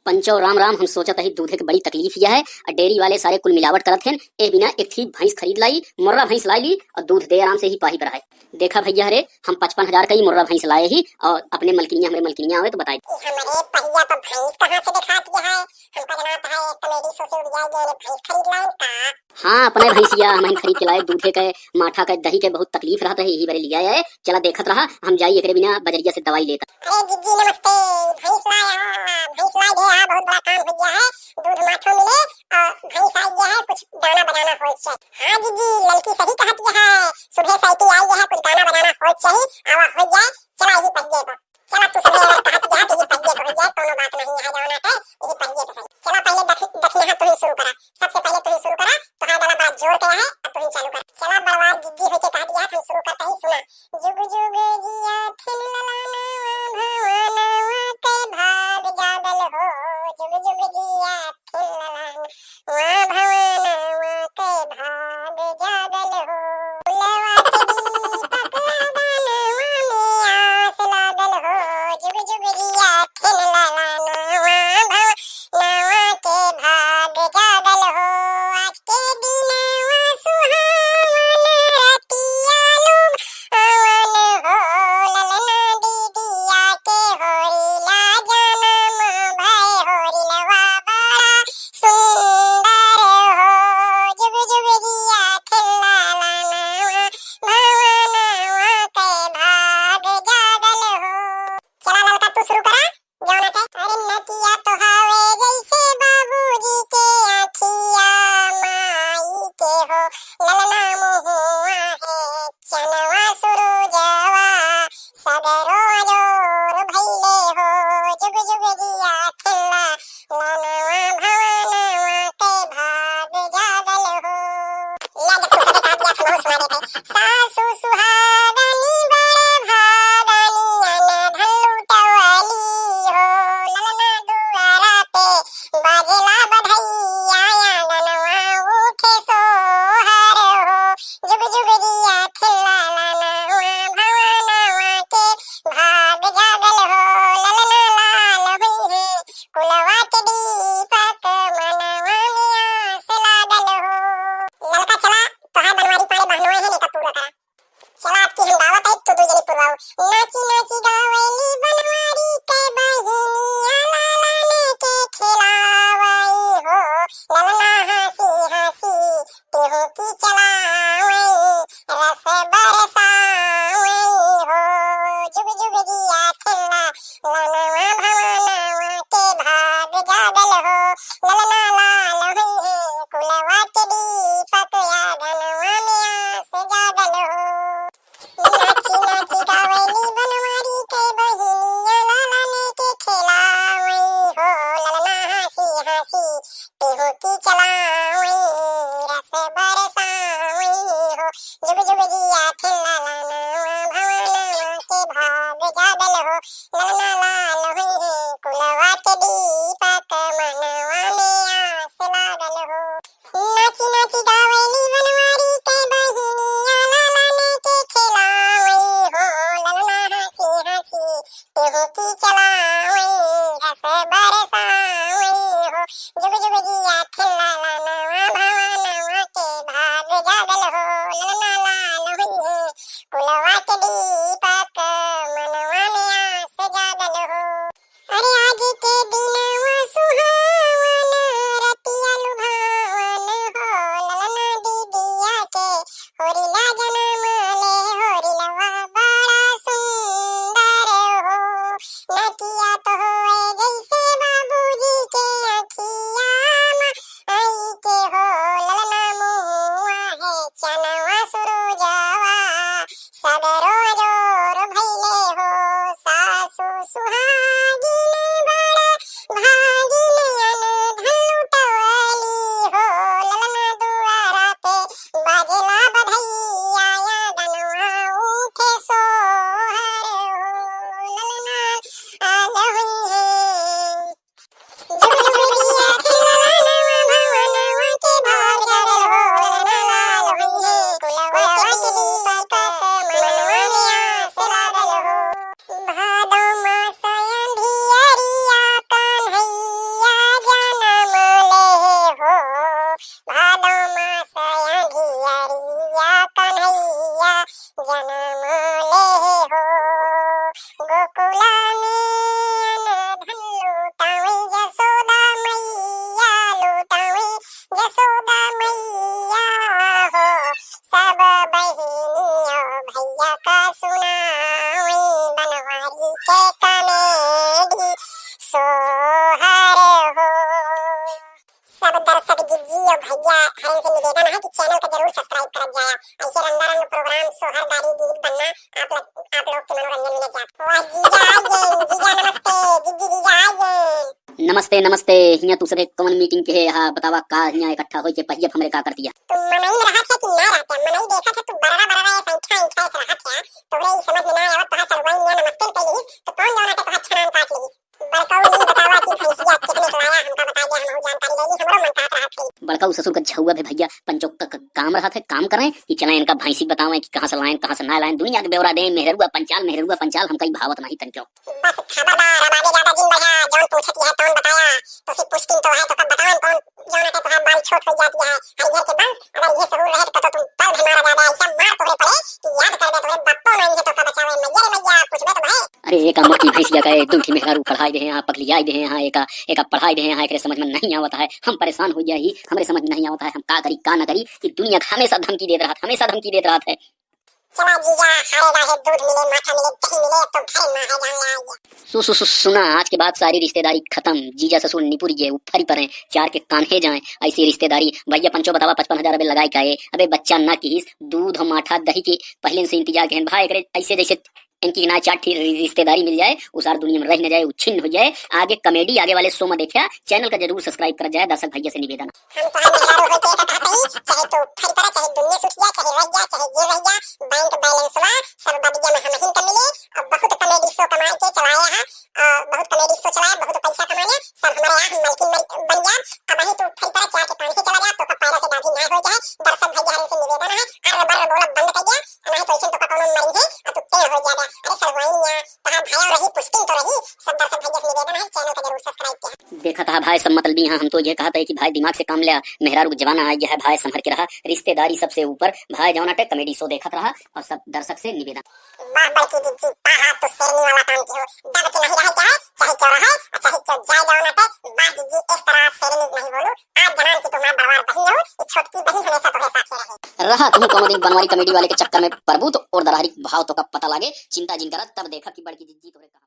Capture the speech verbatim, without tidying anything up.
पंचो राम राम, हम सोचत ही दूधे के बड़ी तकलीफ यह है, और डेयरी वाले सारे कुल मिलावट करत हैं। ए बिना एक ठी भैंस खरीद लाई, मुर्रा भैंस लाई ली और दूध दे आराम से ही पाही पर है। देखा भैया रे, हम पचपन हजार का ही मुर्रा भैंस लाए ही, और अपने मलकिनिया, हमरे मलकिनिया आवे तो बताए। ई हमरे पहिया पर भैंस कहाँ से दिखात यह है? हमका जनात है कमेडी शो से उधियाई गए ने भैंस खरीद लाइन का। हाँ, अपने भैंसिया हम खरीद के लाए, दूधे के, माठा के, दही के बहुत तकलीफ रहत है, यही बरे लिया है। चला देखत रहा, हम जाई एकरे बिना बजरिया से दवाई लेता। अरे जिज्जी नमस्ते, भैंस लाया, भैंस ला गया है, बहुत बड़ा काम हो गया है, दूध माठो मिले और भैंस आ गया है, कुछ गाना बजाना हो चाहिए। हाँ जिज्जी, लड़की सही कहत यह है, सुबह साइकिल आई यह है, कुछ गाना बजाना हो चाहिए, आवा हो जाए, चला यही पहिए पर। चला तू सही अगर कहत यह है, तो यही पहिए पर हो जाए, कोनो बात नहीं है, जौना के यही पहिए पर सही। चला पहले दख-, दखिनहा तू ही शुरू करा, सबसे पहले तू ही शुरू करा, तोहार गाना बड़ा जोर के है, अब तू ही चालू कर। चला बड़वार जिज्जी होके कहत यह है, हम शुरू करते ही सुना। जुग जुग जिया थिन ललनवा भवनवा के भाग जागल हो। जुग जुग जिया थिन ललनवा भवनवा के भाग जागल हो। फुलवा के दीपक लगनवा में आस लागल हो। जुग जुग जिया थिन ललनवा भवनवा के भाग जागल हो। आज के दिनवा सुहावन रतिया लुभावन हो, ललना दीदिया के होरिला जनम भय होरिलवा बड़ा सुंदर हो। जुग जुग जिया थिन ललनवा भवनवा के भाग जागल हो। चला ललका तू शुरू करा। जौना के अरे नकिया तो हवे जैसे बाबूजी के अखिया, माई के हो ललना मुहुआ है चनवा सुरुजवा, सगरो जोर भइले हो। जुग जुग जिया थिन ललनवा भवनवा के भाग जागल हो। या जब तू सभी का दिया सुनाओ सुना देते। सासु सुहागनी बड़ भागनी अनधन लुटवली हो। ललना दुआरा पे बाजेला बधैया आंगनवा उठे सोहर हो। जुग जुग जिया थिन ललनवा भवनवा के भाग जागल हो। ललना लाल हुई है कुलवा के दीपक मनवा में आस लागल हो। ललका चला, तोहार बनवारी पाड़े बहनोई है, नेका पूरा करा। चला, अब की हम गावत है, तू दू जनी पुरवाऊ। नाची नाची गावेली बनवारी के बहिनिया, लालन के खिलावई हो। ललना हंसी हंसी केहू की चलावई, रस बरसावई हो। जुग जुग जिया थिन ललनवा भवनवा के भाग जागल हो। ललना लाल हुई है कुलवा के दीपक आंगनवा में आस जागल हो। नाची नाची गावेली बनवारी के बहिनिया, लालन के खिलावई हो। ललना हंसी हंसी केहू की चलावई, रस बरसावई हो। जुग जुग जिया थिन ललनवा भवनवा के भाग जागल हो। ललना लाल हुई है कुलवा के दीपक मनवा में आस लागल हो। नाची नाची गावेली बनवारी के बहिनिया, लालन के खिलावई हो। ललना हंसी हंसी केहू की चलावई, रस बरसावई हो। जुग जुग जिया थिन ललनवा भवनवा के भाग जागल हो। ललना लाल हुई है कुलवा के दीपक मनवा में आस जागल हो। अरे आज के दिनवा जिज्जी और भैया हरेन से निवेदन है कि channel का जरूर subscribe करत जाया। ऐसे रंगारंग program, सोहर, गारी, गीत बनना आप लोग, आप लोग के मनोरंजन मिलत जात। वाह जीजा आइगेन, जीजा नमस्ते, जिज्जी जीजा आइगेन। नमस्ते, नमस्ते, हियाँ तू सभे कौन meeting के है? हाँ, बतावा का हियाँ इकट्ठा होइके पहियप हमरे का करतिया? तू मनई रहत है कि ना रहत है? मनई देखत है तू बररा बररा ऐसा ऐठा ऐठा ऐसा रहत है, तोहरे ई समझ में ना आवत, तोहार सरुआइन हियाँ नमस्ते न कइलिस, तो कौन जौन आटे तोहार छनान काट लिस? बड़कऊ ई बतावा कि भैंसिया कितने के लाया, हमका बताइ दे, हमहू जानकारी ले ली, हमरो मन कहत रहत है। बड़कऊ ससुर का झउआ भे भैया, पंचों का क-, काम रहत है, काम करें कि चलें इनका भैंसी बतावें कि कहाँ से लाएं, कहाँ से ना लाएं, दुनिया के ब्यौरा दें, मेहरुआ पंचाल, मेहरुआ पंचाल, हमका ई भावत नहीं तनिको। बस खबरदार, अब आगे ज्यादा जिन बढ़ा, जौन पूछत यह तौन बताया, तो फिर पुश्किन तो है, तो कब बताएं कौन जौन आटे तोहार बाल छोट हो जात है, हरिहर के बंस, अगर ये सहूर रहे तो, तो तू तल भी मारा जाबे, ऐसा मार तोहरे पड़े कि याद करबे तोहरे बप्पो माई है तो का बचावे, मैया रे मैया, पूछबे तो भाई। अरे एका मोटकी भैंसिया का, ए दुल्ठी मेहरारू पढ़ाई दे हैं, हाँ, पगलियाई दे हैं, हाँ, एका, एका पढ़ाई दे हैं, हाँ, एकरे समझ में नहीं आवत है, हम परेशान हो गया ही, हमरे समझ में नहीं आवत है, हम का करी, का ना करी, कि दुनिया हमेशा धमकी देत रहत, हमेशा धमकी देत रहत है। चला जीजा, हारे राहे दूध मिले, माठा मिले, दही मिले, अब तो घरे ना है, जान ला आइए। सु, सु, सु, सुना, आज के बाद सारी रिश्तेदारी खतम। जीजा ससुर निपुर गए, ऊपर ही परे, चार के कान्हे जाएं। ऐसी रिश्तेदारी, भैया पंचो बतावा, पचपन हजार अबे लगाए का है? अबे बच्चा ना किहिस, दूध और माठा दही के पहले से इंतजार के हैं। भाई एकरे ऐसे जैसे इनकी ना चार ठी रि-, रिश्तेदारी मिल जाए, उ सार दुनिया में रह न जाए, उ छिन्न हो जाए। आगे comedy आगे वाले show में देखा, channel का जरूर subscribe कर जाए, दर्शक भैया से निवेदन। हम तोहार मेहरारू होइके का कहत हई, चाहे तू फरी पड़ा, चाहे दुनिया से उठ जा, चाहे रह जा, चाहे गिर रह जा, bank balance वा सब बबिया में हमहिन के मिले। और बहुत comedy show कमाए के चलाए हैं, और बहुत comedy show चलाए, बहुत पैसा कमाने, सब हमारे यहाँ हम मालकिन बन, बन जा। अब वहीं तू फरी पड़ा, चार के कान्हे चला जा, तो का पैरा से दादी ना हो जाए। दर्शक भैया हरे से निवेदन है, अर्र बर्र बोला बंद कर जा, नहीं तो ऐसे तो का कौनो मरी है, और तू टेढ़ हो जाएगा। अरे सलवाइन या, तहार भाया रही, पुश्किन तो रही। सब दर्शक भैया से निवेदन है, channel का जरूर subscribe किया। देखा था भाई, सब मतलबी हैं। हम तो ये कहत है कि भाई दिमाग से काम ले, मेहरारू के जमाना आ गया है भाई, संभर के रहा, रिश्तेदारी सबसे ऊपर। भाई जौन आटे comedy show देखत रहा और सब दर्शक से निवेदन। वाह बड़की जिज्जी, वाह, तू शेरनी वाला काम किहो, दब के नहीं रहे चाहे, चाहे क्यों रहे, और चाहे क्यों जाए जौन आटे। वाह जिज्जी, इस तरह शेरनी नहीं बोलू, आज जनान की तुम्हार बड़वार बहिन हो, ये छोटकी बहिन हमेशा तुम्हारे साथ ही रहे। रहा तुम कोनो दिन बनवारी comedy वाले के चक्कर में परबू तो और दरारी भाव तो का पता लागे, चिंता जिन करा, तब देखा कि बड़की जिज्जी तोरे कहा।